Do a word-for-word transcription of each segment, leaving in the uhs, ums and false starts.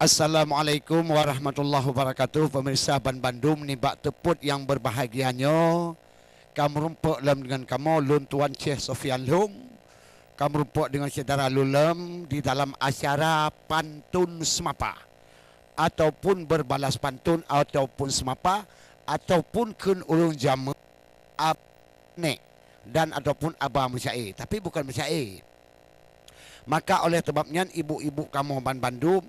Assalamualaikum warahmatullahi wabarakatuh. Pemirsa ban bandum nibak teupot nyang berbahagia nyoe, ka meurumpok lom deungon kamoe lôn Tuan Syekh Sofyan Lhung, ka meurumpok deungon syedara lôn lom di dalam acara pantun seumapa, ataupun berbalas pantun, ataupun seumapa, ataupun kheun ureuëng jameun, ab-, nek, dan ataupun aba meusyai, tapi bukan meusyai. Maka oleh sebab nyan, ibu-ibu kamoe ban bandum,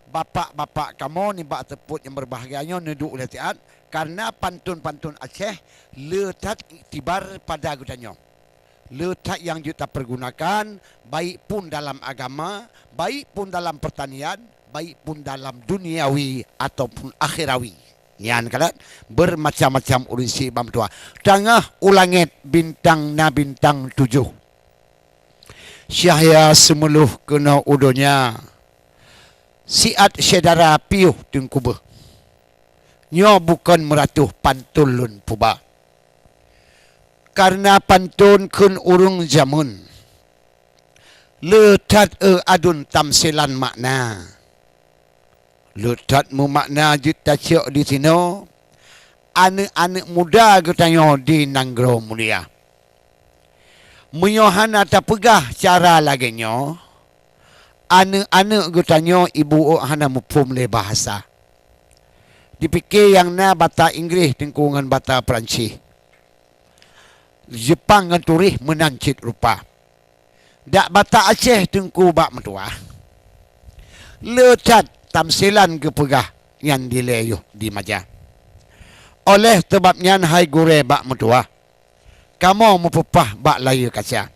bapak-bapak kamoe nibak teupot nyang berbahagia nyoe neuduek lé siat, karena pantun-pantun Aceh le that iktibar pada geutanyoe. Le that nyang jeuet tapergunakan, baik pun dalam agama, baik pun dalam pertanian, baik pun dalam duniawi ataupun akhirawi. Nyan kalheueh bermacam-macam ureuëng syiek ban meutuah. Tangah u langét bintang na bintang tujoh. Syahya seumeulôh keunoe u donya, siat syedara piôh teungku beuh. Nyoe bukon meuratoh pantun lôn peuba. Karena pantun kheun ureuëng jameun, le that eu adun tamsilan makna. Le that meumakna jeuet tacok disinoe, aneuëk-aneuëk muda geutanyoe di nanggroe mulia. Meunyoe hana tapeugah cara lagée nyoe, aneuëk-aneuëk geutanyoe ibu ôk hana muphom lé bahasa. Dipike nyang na bata Inggréh teungku ngon bata Peuransih, Jeupang ngon Turéh meunan cit rupa. Dak bata Aceh teungku bak meutuah, le that tamsilan geupeugah nyan dilée yoh di maja. Oleh teubab nyan hai gurée bak meutuah, kamoe meupeupah bak layeue kaca.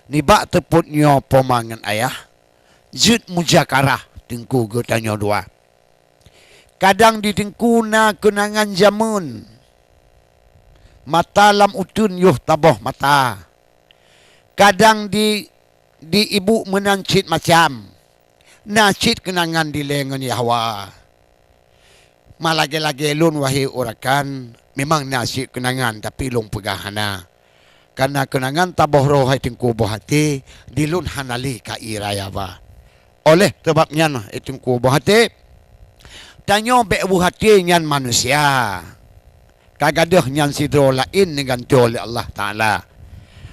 Nibak teupot nyoe poma ngon ayah, jeuet mujakarah teungku geutanyoe dua. Kadang di teungku na keunangan jameun, mata lam uteuen yoh taboh mata. Kadang di, di ibu meunan cit macam, na cit keunangan dilée ngon yahwa. Ma lagée-lagée lôn wahé urakan, memang na cit keunangan tapi lôn peugah hana. Kana keunangan taboh roh hai teungku boh até, di lôn hana lé ka iraya ba. Oleh teubab nyan hai teungku boh até, tanyoe bék boh até nyan manusia. Ka gadôh nyan sidroe laén neugantoe lé Allah Taala.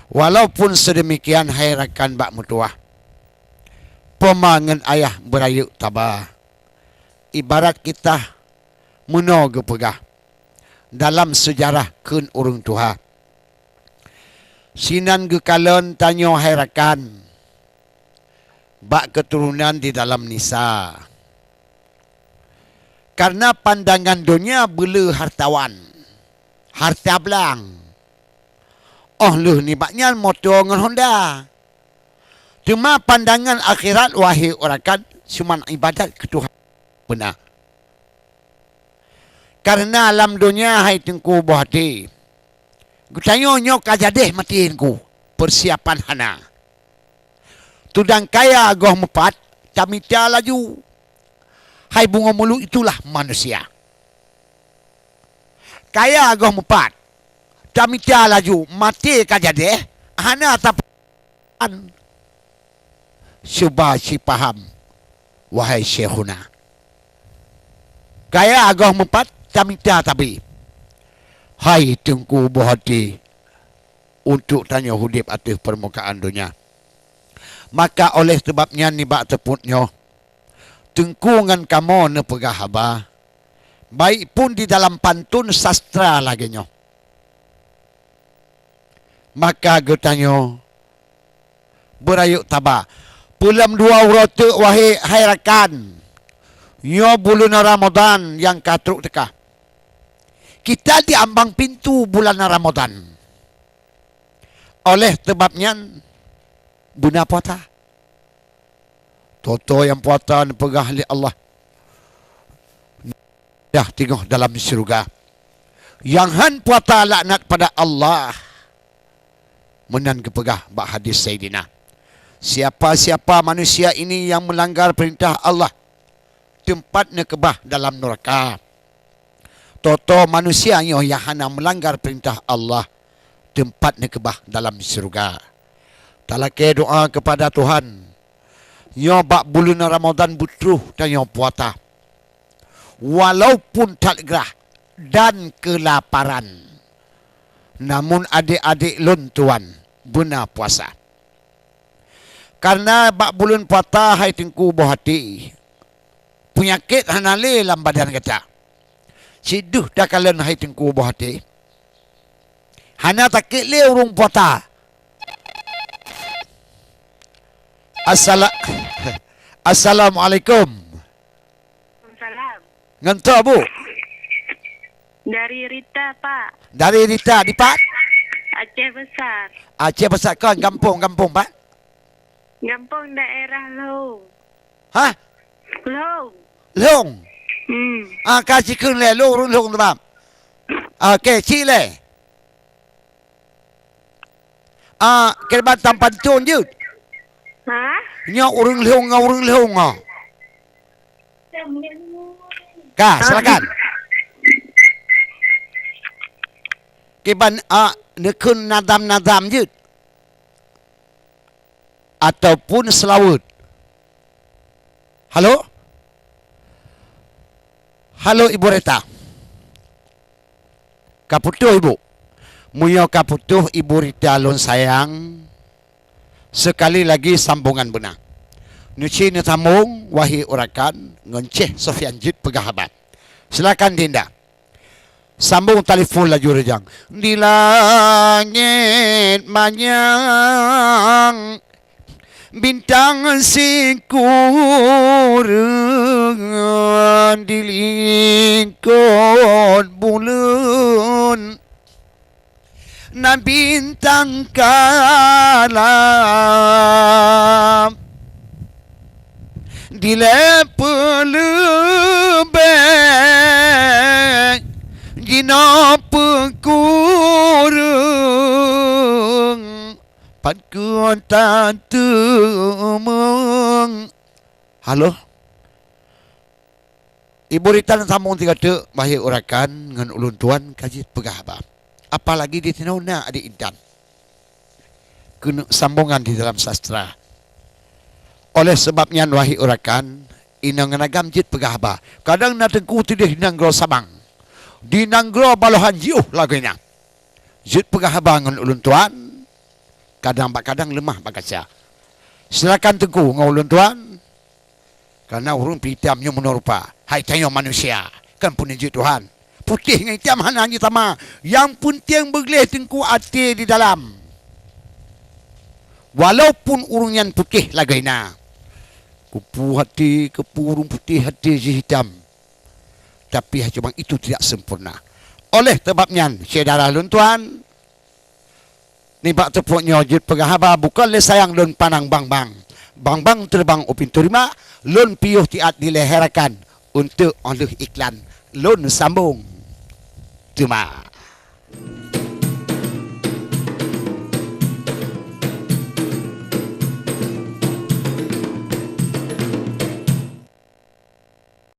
Walaupun seudeumikian hai rakan bak meutuah, poma ngon ayah beurayeuk taba. Ibarat kisah meunoe geupeugah dalam seujarah kheun ureuëng tuha. Sinan geukalon tanyoe hai rakan bak keuturonan di dalam nisa. Karena pandangan donya beule hartawan, harta blang. Óh lheueh nibak nyan moto ngon honda. Teuma pandangan akhirat wahé urakan cuman ibadat keu Tuhan beuna. Karena lam donya hai teungku boh até, geutanyoe nyoe ka jadeh maté teungku, persiapan hana. Tudang kaya goh meupat, tamita laju. Hai bungoe muluk itulah manusia. Kaya goh meupat, tamita laju, maté ka jadeh, hana tap- an. Cuba sipaham, wahai Syekhuna. Kaya goh meupat tamita tabi. Hai teungku boh até, untuk tanyoe udeb ateueh peurmukaan donya. Maka oleh seubab nyan nibak teupot nyoe, teungku ngon kamoe neupeugah haba, baik pun di dalam pantun sastra lagée nyoe. Maka geutanyoe beurayeuk taba. Peulom dua uroe teuk wahé hai rakan, nyoe buleuen Ramadhan nyang ka trok teuka. Kita di ambang pintu bulan Ramadhan. Oleh seubab nyan, beuna puasa. Toto nyang puasa neupeugah lé Allah, dah teungoh dalam syeuruga. Nyang han puasa laknat pada Allah. Meunan geupeugah bak hadis Saidina, siapa-siapa manusia ini yang melanggar perintah Allah, teumpat neukeubah dalam nuraka. Toto manusia nyoe nyang hana meulanggar peurintah Allah, teumpat neukeubah dalam syeuruga. Talakée doá keupada Tuhan, Nyoe bak buleuen Ramadhan beutroh tanyoe puasa. Walaupun that grah dan keulaparan, namun adék-adék lôn tuan beuna puasa. Kareuna bak buleuen puasa hai Teungku boh até, peunyakét hana lé lam badan gata. Cit deuh takalon hai Teungku boh até, hana sakét lé ureuëng puasa. Assala-, Assalamualaikum. Salam. Ngon toh, Bu? Dari Rita, Pak. Dari Rita, dipat? Aceh Besar. Aceh Besar, kon gampông, gampông, Pak? Gampông daerah Lhong. Hah? Lhong. Lhong? Hmm. Ah, ka cikheun lé, Lhong, ureuëng Lhong teuma. Oke, cit lé. Ah, kiban tam pantôn jeuet. Ha? Nyoe ureuëng Lhong ngon ureuëng Lhong, ah. Ka, silakan. Kiban, ah, neukheun nadam-nadam jeuet. Ataupun seulaweuet. Halo? Halo, Ibu Rita. Ka putôh, Ibu? Meunyoe ka putôh, Ibu Rita lôn sayang, sekali lagi sambongan beuna. Neuci neusambong, wahé rakan, ngon Syeh Sofyan jeuet peugah haba. Silakan, Dinda. Sambong telepon laju reujang. Di langét manyang bintang sikureueng, di lingkot buleuen na bintang kalam. Dilée peuleubeh jinoe peukureueng, pat keuh tateumeung. Halo? Ibu Rita, sambong tiga teuk, wahé rakan, ngon ulôn tuan ka jeuet peugah haba. Apalagi di sinoe na Adik Intan. Keuneuk sambongan di dalam sastra. Oleh sabab nyan, wahé rakan, inong ngon agam jeuet peugah haba. Kadang na Teungku sideh di nanggroe Sabang, di nanggroe Balohan jiôh lagoena. Jeuet peugah haba ngon ulôn tuan, kadang bak kadang leumah bak kaca. Silakan Teungku ngon ulôn tuan. Kareuna ureuëng pih itam nyoe meunoe rupa, hai tanyoe manusia, kan peuneujeuet Tuhan. Putéh ngon itam hana jisama, nyang peunteng beugleh Teungku até di dalam. Walaupun ureuëng nyan putéh lagoena, keupeue até, keupeue ureuëng putéh até jih itam, tapi hai cuma itu tidak sempurna. Oleh sabab nyan, syedara lôn tuan, nibak teupok nyoe jeuet peugah haba bukon lé sayang lôn pandang bang-bang. Bang-bang teubang u pintoe rima, lôn piôh siat dilée rakan, eunteuk óh lheueh iklan lôn sambong teuma.